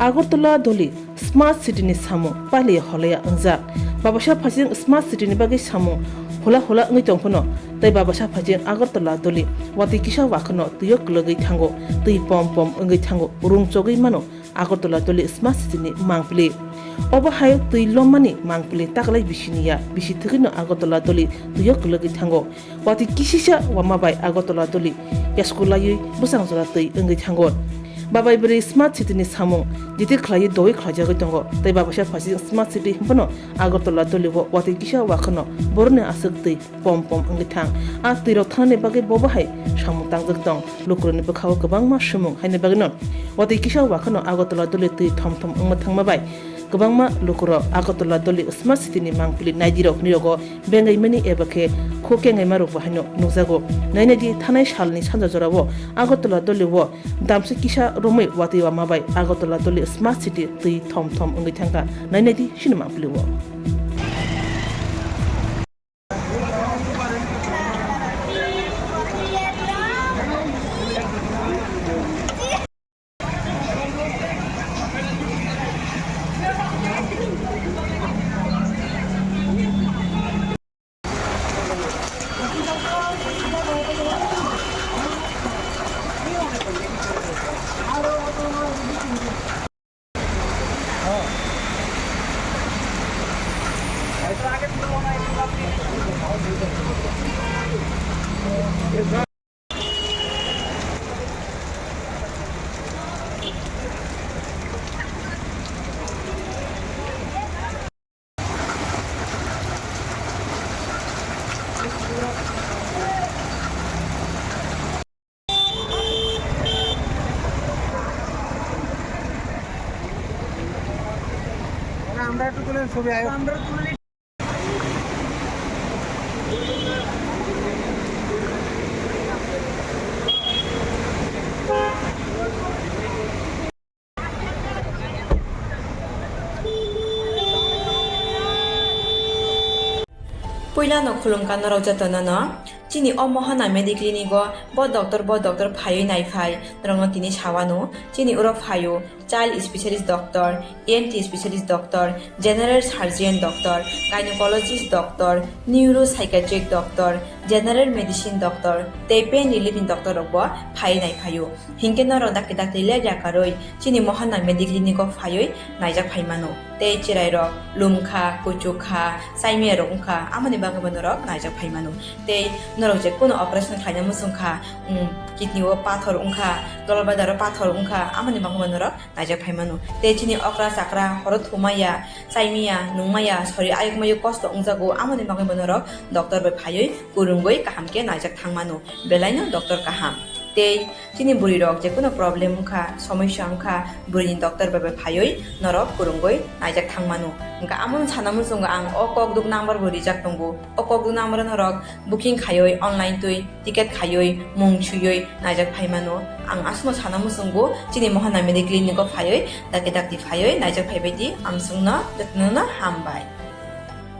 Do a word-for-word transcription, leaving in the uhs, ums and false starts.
Agartala Doli Smart City ni samung pailaya holaya wngjak. Babasa Phaising Smart City ni bagwi samung hula hula wngwi tong phano, tei Babasa Phaising Agartala Doli watwi kisa wakhano twi o kwlwgwi thango, twi pom pom wngwi thango, rung chogwi mano Agartala Doli Smart City ni mangpili. Obo hai twi lommani mangpili taklai bisini ya, bisi thwgwino Agartala Doli twi o kwlwgwi thango. Watwi kisisa wama bai Agartala Doli yasku laiwi bwsang jora twi wngwi thango. Babai bwrwi Smart City ni samung jiti khlaiwi dowi khlaijagwi tongo, tei Babasa Phaising Smart City hwnphano Agartala Doli o watwi kisa wakhano boroni aswk twi pom pom wngwi thang. A twi rok thanani bagwi bobo hai samung tangjak tong. Lukurokni bwkhao kwbangma sumung haini bagwino watwi kisa wakhano Agartala Doli twi thom thom wngma thangma bai kwbangma lukurok Agartala Doli Smart City ni mangpili naidi rok ni rogo bengaimani eba khe kho kengaima rokbo haino nukjago. Nainai di, thanai salni sanja jorao Agartala Doli o damsi kisa romwi watwi wama bai Agartala Doli Smart City twi thom thom wngwi thangkha. Nainai di, chini mangpili o. আমরা একটু তুলে ছবি আয়। Puilano khulumkha norok jotono no. Chini o Mohana Mediclinic o bo doctor, bo doctor phaiwi naiphai norokno tini sawano. Chini oro phaio child specialist doctor, E N T specialist doctor, general surgeon doctor, gynecologist doctor, neuropsychiatric doctor, general medicine doctor tei pain relief ni doctor rok bo phaiwi naiphaio. Hinkhe norok dakti dakti ler yakarwi chini Mohana Mediclinic o phaiwi naijak phaimano. Tei chwrairok lumkha, kuchukha, chaimiyarok wngkha, amoni bagwibo norok naijak phaimano. Tei norok je kuno operation khlaina muchungkha, um, kidney o pathor wngkha, gallbladder o pathor wngkha, amoni bagwibo norok naijak phaimano. Tei chini okra chakra horo thumaya, chaimaya, nungmaya, sori ayukmaya kosto wngjago, amoni bagwibo norok doctor bai phaiwi kwrwngwi kaham khe naijak thangmano. Belaino doctor kaham. Tei chini bwrwi rok je kuno problem wngkha, somosya wngkha, bwrwini doctor bai bai phaiwi norok kwrwngwi naijak thangmano. Hwnkha amoni sana muchungo ang o kokduk number bo rijak tongo. O kokduk number o norok booking khaiwi online twi ticket khaiwi mung suiwi naijak phaimano. Ang aswkno sana muchungo chini Mohana Mediclinic o phaiwi dakti dakti phaiwi naijak phaibai di, amswkno jotono no hambai.